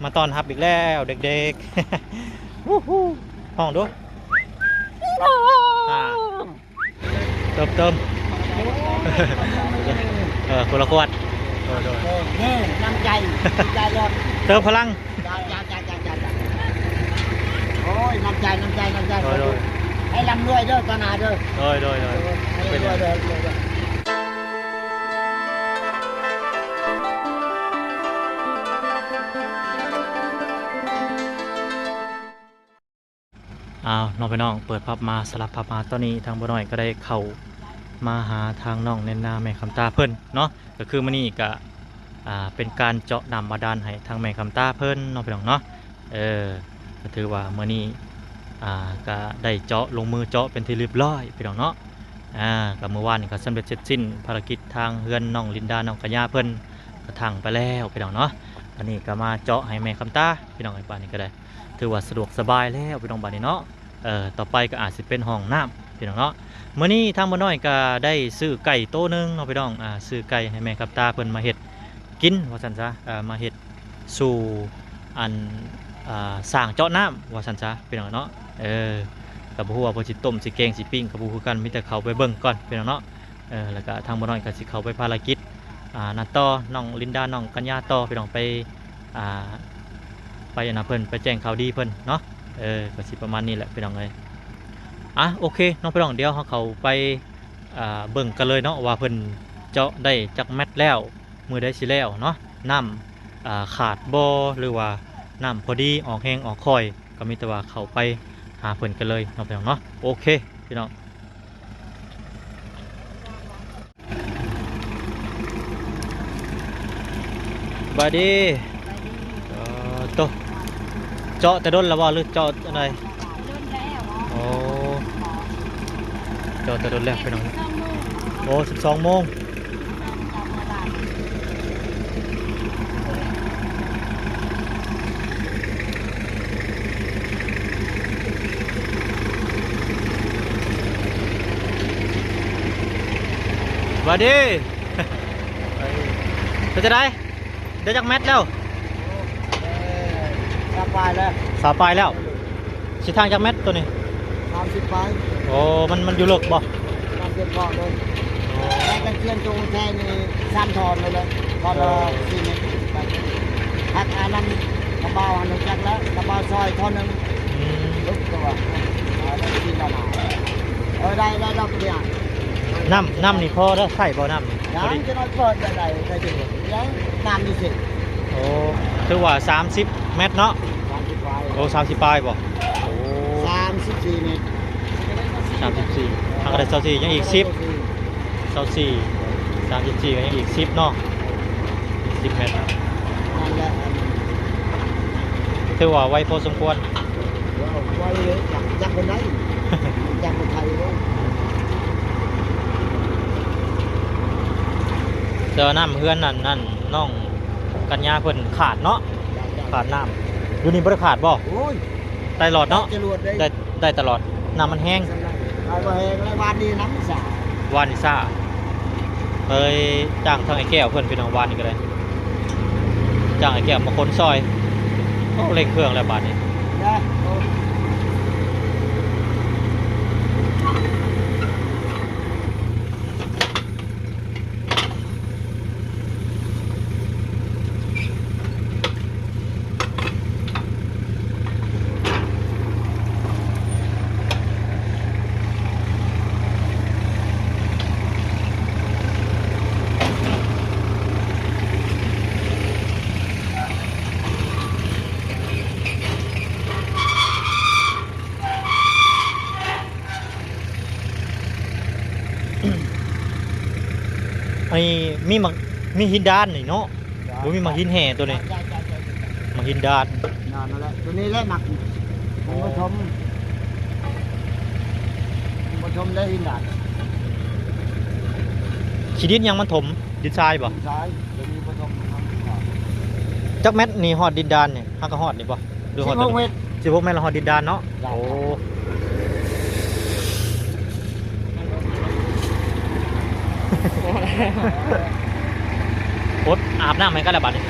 ມາຕ້ອນຮັບອີກແລ້ວເດັກໆ ວູ້ ຮ້ອງດູ ອ່າ ເຕີມໆ ເອີ ຄົນລະຂວດ ໂດຍໆ ເອີ ນີ້ນ້ຳໃຈ ນ້ຳໃຈເລີຍ ເຕີມພະລັງ ຈ້າໆໆໆ ໂອ້ຍ ນ້ຳໃຈ ນ້ຳໃຈ ນ້ຳໃຈ ໂດຍໆ ໃຫ້ລ່ຳລວຍເດີ ຕໍ່ໜ້າເດີ ໂດຍໆໆ ໃຫ້ລວຍເດີ ໃຫ້ລວຍເດີ. ອ້າວ ເນາະພີ່ນ້ອງ ເປີດພັບມາ ສະຫຼັບພັບມາ ຕອນນີ້ທາງບໍ່ນ້ອຍກໍໄດ້ເຂົ້າມາຫາທາງນ້ອງແນນນາ ແມ່ຄຳຕາເພິ່ນເນາະ ກໍຄືມື້ນີ້ກໍ ອ່າ ເປັນການເຈາະນ້ຳບາດານໃຫ້ທາງແມ່ຄຳຕາເພິ່ນເນາະ ພີ່ນ້ອງເນາະ ເອີ ກໍຖືວ່າມື້ນີ້ ອ່າ ກໍໄດ້ເຈາະ ລົງມືເຈາະເປັນທີ່ຮຽບຮ້ອຍ ພີ່ນ້ອງເນາະ ອ່າ ກໍມື້ວານນີ້ກໍສຳເລັດເສັດສິ້ນ ພາລະກິດທາງເຮືອນນ້ອງລິນດາ ນ້ອງກັນຍາເພິ່ນກໍທັ່ງໄປແລ້ວ ພີ່ນ້ອງເນາະ ອັນນີ້ກໍມາເຈາະໃຫ້ແມ່ຄຳຕາ ພີ່ນ້ອງເອີຍ ບາດນີ້ກໍໄດ້ ຖືວ່າສະດວກສະບາຍແລ້ວ ພີ່ນ້ອງ ບາດນີ້ເນາະ ເອີ ຕໍ່ໄປກໍອາດຊິເປັນຫ້ອງນ້ຳ ພີ່ນ້ອງເນາະ ມື້ນີ້ທາງບໍ່ນ້ອຍກໍໄດ້ຊື້ໄກ່ໂຕໜຶ່ງເນາະ ພີ່ນ້ອງ ອ່າ ຊື້ໄກ່ໃຫ້ແມ່ຄຳຕາເພິ່ນມາເຮັດກິນວ່າຊັ້ນຊະ ເອີ ມາເຮັດສູ່ ອັນ ອ່າ ສ້າງເຈາະນ້ຳວ່າຊັ້ນຊະ ພີ່ນ້ອງເນາະ ເອີ ກໍບໍ່ຮູ້ວ່າເພິ່ນຊິຕົ້ມ ຊິແກງ ຊິປີ້ງ ກໍບໍ່ຮູ້ຄືກັນ ມີແຕ່ເຂົ້າໄປເບິ່ງກ່ອນ ພີ່ນ້ອງເນາະ ເອີ ແລ້ວກໍທາງບໍ່ນ້ອຍກໍຊິເຂົ້າໄປພາລະກິດ ອ່າ ນັ້ນຕໍ່ ນ້ອງລິນດາ ນ້ອງກັນຍາຕໍ່ ພີ່ນ້ອງ ໄປ ອ່າ ໄປອັນນັ້ນເພິ່ນ ໄປແຈ້ງຂ່າວດີເພິ່ນເນາະ ເອີ ກໍຊິປະມານນີ້ແຫຼະ ພີ່ນ້ອງເອີຍ ອ່ະ ໂອເຄເນາະ ພີ່ນ້ອງ ດຽວເຮົາເຂົ້າໄປ ອ່າ ເບິ່ງກັນເລີຍເນາະ ວ່າເພິ່ນເຈາະໄດ້ຈັກແມັດແລ້ວ ມື້ໃດຊິແລ້ວເນາະ ນ້ຳ ອ່າ ຂາດບໍ່ ຫຼືວ່ານ້ຳພໍດີ ອອກແຮງອອກຄ່ອຍ ກໍມີແຕ່ວ່າເຂົ້າໄປຫາເພິ່ນກັນເລີຍເນາະ ພີ່ນ້ອງເນາະ ໂອເຄ ພີ່ນ້ອງ. ສະບາຍດີ ເອີ ໂຕ ເຈາະແຕ່ດົນແລ້ວບໍ່ ຫຼືເຈາະອັນໃດ? ໂອ້ ເຈາະແຕ່ດົນແລ້ວ ພີ່ນ້ອງ ໂອ້ ສິບສອງໂມງ ສະບາຍດີ ເປັນຈັ່ງໃດ ໄດ້ຈັກແມັດແລ້ວ? ຊາວປາຍແລ້ວ ຊາວປາຍແລ້ວ ຊິທາງຈັກແມັດໂຕນີ້? ສາມສິບປາຍ ໂອ້ ມັນ ມັນຢູ່ເລິກບໍ່? ສາມສິບເພາະເລີຍ ໂອ້ ແຕ່ຕະກຽນໂຕແທ້ນີ້ສາມທ່ອນເລີຍ ທ່ອນລະສີ່ແມັດ ພັກອານຳກະເປົາຫັ້ນຮູ້ຈັກແລ້ວ ກະເປົາຊອຍທ່ອນໜຶ່ງ ອືມ ເລິກຕົວ ອາ ໄດ້ກິນລະນາ ເອີ ໄດ້ ໄດ້ດອກເດຍ ນ້ຳ ນ້ຳນີ້ພໍໄດ້ໃຊ້ບໍ່ ນ້ຳນີ້? ຍັງ ພໍດີ ຈະໜ້ອຍເປີດໄດ້ ໄດ້ ໄດ້ ຍັງ ນ້ຳຢູ່ຊິ ໂອ້ ຖືວ່າສາມສິບແມັດເນາະ ສາມສິບປາຍ ໂອ້ ສາມສິບປາຍບໍ່? ໂອ້ ສາມສິບສີ່ແມັດ ສາມສິບສີ່ ຫາກະໄດ້ຊາວສີ່ ຍັງອີກສິບ ຊາວສີ່ ສາມສິບສີ່ ກໍຍັງອີກສິບເນາະ ສິບແມັດ ນັ້ນແຫຼະ ຖືວ່າໄວພໍສົມຄວນ ໄວເລີຍ ຈັກ ຈັກຄົນໃດ ຈັກຄົນໄທເລີຍ ແຕ່ວ່ານ້ຳເຮືອນນັ້ນ ນັ້ນ ນ້ອງກັນຍາເພິ່ນຂາດເນາະ ຂາດນ້ຳ ຢູ່ນີ້ບໍ່ໄດ້ຂາດບໍ່? ໂອ້ຍ ໄດ້ຕະຫຼອດເນາະ ຈະຫຼວດເດ້ ໄດ້ ໄດ້ຕະຫຼອດ ນ້ຳມັນແຮງ ໄດ້ບໍ່ແຮງແລ້ວ ວານນີ້ນ້ຳຊາ ວານນີ້ຊາ ເອີຍ ຈ້າງທາງໄອ້ແກ້ວເພິ່ນ ພີ່ນ້ອງ ວານນີ້ກໍໄດ້ ຈ້າງໄອ້ແກ້ວມາຂົນຊອຍ ໂອ້ ເລັ່ງເຄື່ອງແລ້ວບາດນີ້ ອັນນີ້ມີໝາກ ມີຫີນດານນີ້ເນາະ ບໍ່ມີໝາກຫີນແຮ່ໂຕນີ້ ໝາກຫີນດານ ນັ້ນແຫຼະ ໂຕນີ້ແຫຼະໝາກ ມັນບໍ່ຖົມ ມັນບໍ່ຖົມໄດ້ຫີນດານ ຂີ້ດິນຫຍັງມັນຖົມ ດິນຊາຍບໍ່? ດິນຊາຍ ໂຕນີ້ບໍ່ຖົມ ຈັກແມັດນີ້ຮອດດິນດານນີ້ ຫາກະຮອດນີ້ບໍ່? ຫຼືຮອດ ສິບຫົກແມັດ ສິບຫົກແມັດລະຮອດດິນດານເນາະ ໂອ້ ອົດອາບນ້ຳໃຫ້ກັນແລ້ວບາດນີ້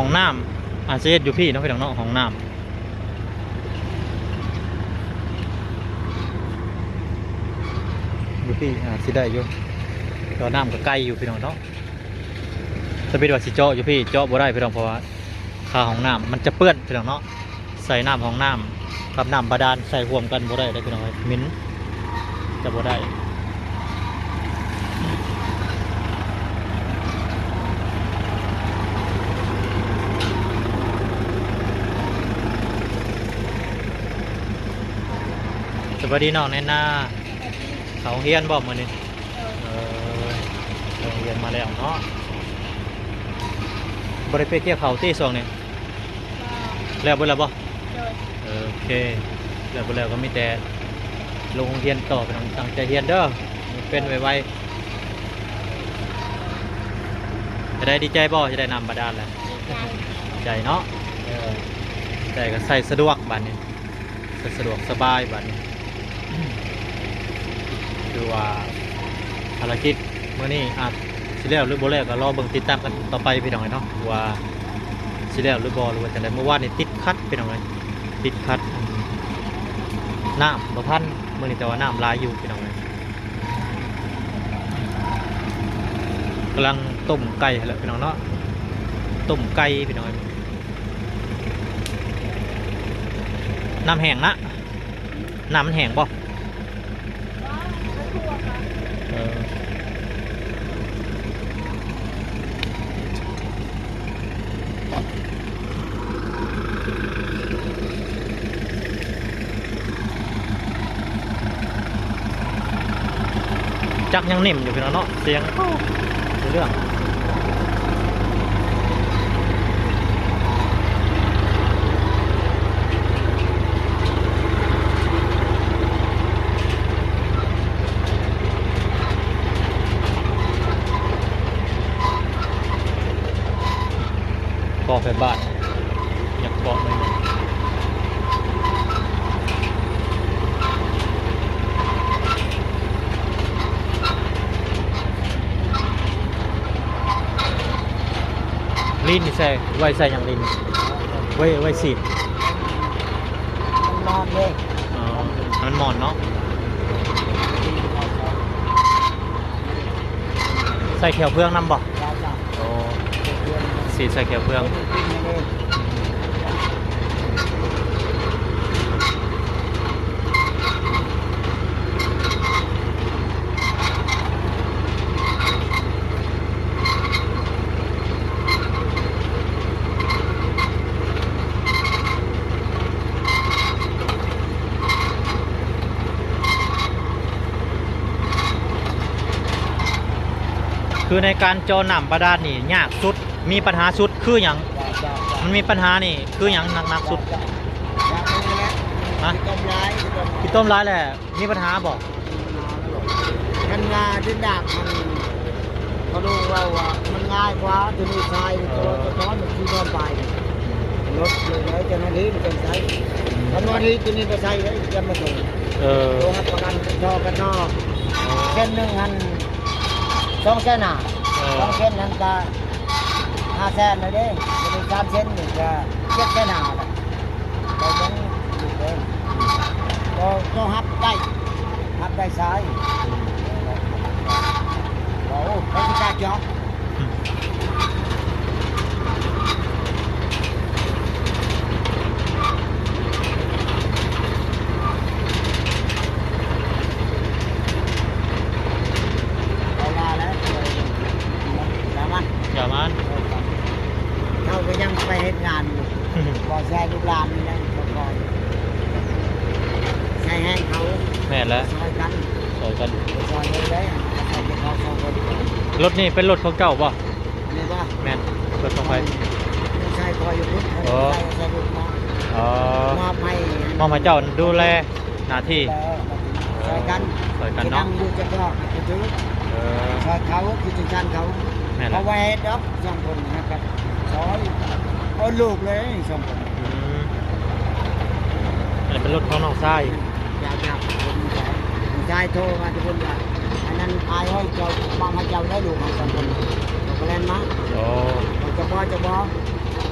ຫ້ອງນ້ຳ ອາດຊິເຮັດຢູ່ພີ້ເນາະ ພີ່ນ້ອງເນາະ ຫ້ອງນ້ຳ ຢູ່ພີ້ອາດຊິໄດ້ຢູ່ ແຕ່ວ່ານ້ຳກໍໄກຢູ່ ພີ່ນ້ອງເນາະ. ສະເປັດວ່າຊິເຈາະຢູ່ພີ້ ເຈາະບໍ່ໄດ້ ພີ່ນ້ອງ ເພາະວ່າຄາຫ້ອງນ້ຳມັນຈະເປື້ອນ ພີ່ນ້ອງເນາະ. ໃສ່ນ້ຳຫ້ອງນ້ຳກັບນ້ຳບາດານໃສ່ຮ່ວມກັນບໍ່ໄດ້ເດີ້ ພີ່ນ້ອງເອີຍ ເໝັນ ຈະບໍ່ໄດ້. ສະບາຍດີນ້ອງແນນນາ ເຂົ້າໂຮງຮຽນບໍ່ມື້ນີ້? ເອີ ເອີ ໄປໂຮງຮຽນມາແລ້ວເນາະ. ບໍ່ໄດ້ໄປກ່ຽວເຂົ້າຕິຊ່ວງນີ້? ແລ້ວເບິດແລ້ວບໍ່? ໂດຍ ເອີ ໂອເຄ ແລ້ວເບິດແລ້ວກໍມີແຕ່ລົງໂຮງຮຽນຕໍ່ ພີ່ນ້ອງ ຕັ້ງໃຈຮຽນເດີ້ ເປັນໄວໆ. ຈະໄດ້ດີໃຈບໍ່ ຈະໄດ້ນ້ຳບາດານແລ້ວ? ດີໃຈ ດີໃຈເນາະ ເອີ ໃຊ້ກໍໃຊ້ສະດວກບາດນີ້ ສະ ສະດວກສະບາຍບາດນີ້. ຄືວ່າພາລະກິດມື້ນີ້ອາດຊິແລ້ວຫຼືບໍ່ແລ້ວ ກໍລໍເບິ່ງຕິດຕາມກັນຕໍ່ໄປ ພີ່ນ້ອງເອີຍເນາະ ວ່າຊິແລ້ວຫຼືບໍ່ ຫຼືວ່າຈັ່ງໃດ. ມື້ວານນີ້ຕິດຂັດ ພີ່ນ້ອງເອີຍ ຕິດຂັດ ນ້ຳບໍ່ທັນມື້ນີ້ ແຕ່ວ່ານ້ຳຫຼາຍຢູ່ ພີ່ນ້ອງເອີຍ. ກຳລັງຕົ້ມໄກ່ຫັ້ນແຫຼະ ພີ່ນ້ອງເນາະ ຕົ້ມໄກ່ ພີ່ນ້ອງເອີຍ. ນ້ຳແຫ້ງນະ ນ້ຳມັນແຫ້ງບໍ່? ເອີ ຈັກຍັງເນັ່ມຢູ່ພີ່ນ້ອງເນາະ ສຽງ ໂອ້ ເລື່ອງ. ເກາະແຜ່ນບ້ານ ຢາກເກາະໜ້ອຍໜຶ່ງ. ລີ້ນນີ້ໃສ່ ໄວ້ໃສ່ຫຍັງລີ້ນ? ໄວ້ ໄວ້ສີດ ມັນມອນເດ້. ອໍ ໃຫ້ມັນມອນເນາະ. ໃສ່ແຂ້ວເຟືອງນຳບໍ່? ອໍ ສີດໃສ່ແຂ້ວເຟືອງ. ຄືໃນການເຈາະນ້ຳບາດານນີ້ຍາກສຸດ ມີບັນຫາສຸດຄືຫຍັງ? ມັນມີບັນຫານີ້ຄືຫຍັງໜັກໆສຸດ? ຮະ? ຂີ້ຕົມຫຼາຍແຫຼະ ມີບັນຫາບໍ່? ຄັນວ່າດິນດາກມັນ ພໍ່ລຸງເວົ້າວ່າມັນງ່າຍກວ່າ ໂຕນີ້ຊາຍ ເອີ ໂຕ ໂຕຕອນທີ່ນອນໄປ ລົດເລີຍເຈົ້າໜ້າທີ່ມັນຈັ່ງໃຊ້. ຄັນວ່າທີ່ໂຕນີ້ບໍ່ໃຊ້ເລີຍຈະມາສົ່ງ ເອີ ໂຕຮັບປະກັນຕໍ່ກັນເນາະ. ເສັ້ນໜຶ່ງຫັ້ນສອງແສນຫ້າ ເອີ ສອງເສັ້ນຫັ້ນກະຫ້າແສນແລ້ວເດ້ ໂຕນີ້ສາມເສັ້ນນີ້ກະເຈັດແສນຫ້າແລ້ວ. ໄປເບິ່ງຢູ່ເດີ ກໍ ກໍຮັບໄດ້ ຮັບໄດ້ຊາຍ. ໂອ້ ໄປສິກາຈອກ ເຂົາວ່າແລ້ວ ຢ່າມັນ ຢ່າມັນ ເຂົາກໍຍັງໄປເຮັດງານຢູ່. ບໍ່ແຊລູກຫຼານນີ້ແຫຼະ ຊ່ອຍໃຊ້ແຮງເຂົາ. ແມ່ນແລ້ວ ຊ່ອຍກັນ ຊ່ອຍກັນ ຊ່ອຍເຮັດເດ້ ຊ່ອຍເຮັດເຮົາສອງຄົນ. ລົດນີ້ເປັນລົດຂອງເຈົ້າບໍ່? ອັນນີ້ບໍ່? ແມ່ນ ລົດຂອງໃຜ? ໃຊ້ຂ້ອຍຢູ່ພຸ້ນ. ອໍ ໃຊ້ ໃຊ້ລົດມາ ອໍ ມອບໃຫ້ ມອບໃຫ້ເຈົ້າດູແລ ໜ້າທີ່ ເອີ ຊ່ອຍກັນ ຊ່ອຍກັນເນາະ. ທີ່ນັ່ງຢູ່ຈະກອກກະຖື ເອີ ຊ່ອຍເຂົາ ທີ່ສຳຄັນເຂົາ. ແມ່ນແຫຼະ ເຂົາບໍ່ເຮັດດອກສອງຄົນນະ ກະຊ່ອຍເອົາລູກເລີຍສອງຄົນ. ອືມ ອັນນີ້ເປັນລົດຂອງນ້ອງຊາຍ. ເຈົ້າ ເຈົ້າ ນ້ອງຊາຍໂທມາແຕ່ພຸ້ນວ່າ ອັນນັ້ນອ້າຍເອີຍ ເຈົ້າມອບໃຫ້ເຈົ້າເດີ ລູກເຮົາສອງຄົນ. ເຂົາກະແລ່ນມາ. ໂອ້ ເຂົາຈະບໍ່ ຈະບໍ່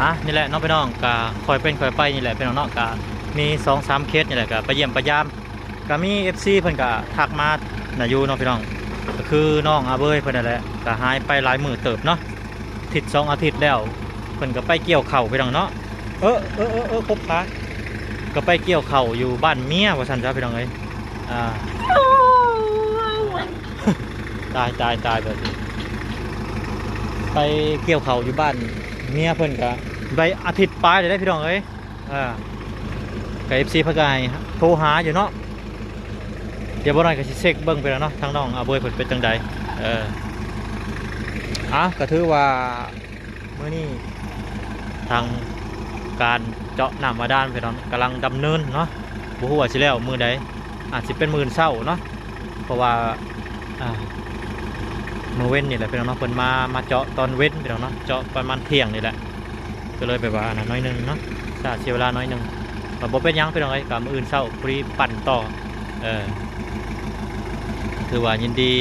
ອ່ະ ນີ້ແຫຼະເນາະພີ່ນ້ອງ ກະຄ່ອຍເປັນຄ່ອຍໄປນີ້ແຫຼະພີ່ນ້ອງເນາະ ກະມີສອງສາມເຂດນີ້ແຫຼະ ກະໄປຢ້ຽມໄປຢາມ ກະມີເອັຟຊີເພິ່ນກະທັກມານະຢູ່ເນາະພີ່ນ້ອງ ກະຄືນ້ອງອາເບີຍເພິ່ນນັ້ນແຫຼະ ກະຫາຍໄປຫຼາຍມື້ເຕີບເນາະ ອາທິດສອງອາທິດແລ້ວ ເພິ່ນກະໄປກ່ຽວເຂົ້າພີ່ນ້ອງເນາະ ເອີ ເອີ ເອີ ເອີ ຄົບຂາ ກະໄປກ່ຽວເຂົ້າຢູ່ບ້ານເມຍວ່າຊັ້ນຊະພີ່ນ້ອງເອີຍ ອ່າ ຕາຍ ຕາຍ ຕາຍ ແບບນີ້ ໄປກ່ຽວເຂົ້າຢູ່ບ້ານເມຍເພິ່ນກະໄດ້ອາທິດປາຍແລ້ວເດ້ພີ່ນ້ອງເອີຍ ອ່າ ກະເອັຟຊີເພິ່ນກະໃຫ້ໂທຫາຢູ່ເນາະ ດຽວບໍ່ໜ້ອຍກະຊິເຊັກເບິ່ງໄປແລ້ວເນາະ ທາງນ້ອງອາເບີຍເພິ່ນເປັນຈັ່ງໃດ ເອີ ອ່າ ກະຖືວ່າ ມື້ນີ້ທາງການເຈາະນ້ຳບາດານພີ່ນ້ອງ ກຳລັງດຳເນີນເນາະ ບໍ່ຮູ້ວ່າຊິແລ້ວມື້ໃດ ອາດຊິເປັນມື້ອື່ນເຊົ້າເນາະ ເພາະວ່າ ອ່າ ມື້ເວັນນີ້ແຫຼະພີ່ນ້ອງເນາະ ເພິ່ນມາ ມາເຈາະຕອນເວັນພີ່ນ້ອງເນາະ ເຈາະປະມານທ່ຽງນີ້ແຫຼະ ກະເລີຍແບບວ່າອັນນັ້ນໜ້ອຍໜຶ່ງເນາະ ຊ້າເສຍເວລາໜ້ອຍໜຶ່ງ ກະບໍ່ເປັນຫຍັງພີ່ນ້ອງເອີຍ ກະມື້ອື່ນເຊົ້າພໍດີປັ່ນຕໍ່ ເອີ ຖືວ່າຍິນດີ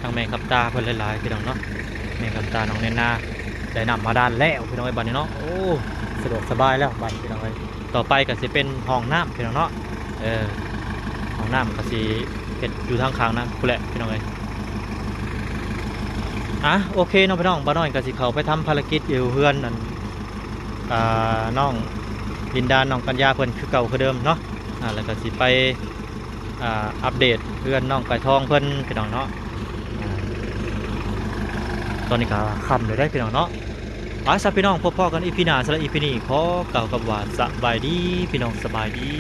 ທາງແມ່ຄຳຕາເພິ່ນຫຼາຍໆ ພີ່ນ້ອງເນາະ ແມ່ຄຳຕາ ນ້ອງແນນນາ ໄດ້ນ້ຳບາດານແລ້ວພີ່ນ້ອງເອີຍ ບັດນີ້ເນາະ ໂອ້ ສະດວກສະບາຍແລ້ວບັດນີ້ພີ່ນ້ອງເອີຍ ຕໍ່ໄປກະຊິເປັນຫ້ອງນ້ຳພີ່ນ້ອງເນາະ ເອີ ຫ້ອງນ້ຳກະຊິເຮັດຢູ່ທາງຂ້າງນັ້ນພຸ້ນແຫຼະພີ່ນ້ອງເອີຍ ອ່ະ ໂອເຄເນາະພີ່ນ້ອງ ບ່າວນ້ອຍກະຊິເຂົ້າໄປທຳພາລະກິດຢູ່ເຮືອນອັນ ອ່າ ນ້ອງລິນດາ ນ້ອງກັນຍາເພິ່ນຄືເກົ່າຄືເດີມເນາະ ອ່າ ແລ້ວກະຊິໄປ ອ່າ ອັບເດດເຮືອນນ້ອງໄກ່ທອງເພິ່ນພີ່ນ້ອງເນາະ ອ່າ ຕອນນີ້ກະຄ່ຳແລ້ວເດ້ພີ່ນ້ອງເນາະ ໄປຊະພີ່ນ້ອງ ພົບພໍ້ກັນອີພີໜ້າ ສຳລັບອີພີນີ້ຂໍກ່າວຄຳວ່າສະບາຍດີພີ່ນ້ອງ ສະບາຍດີ.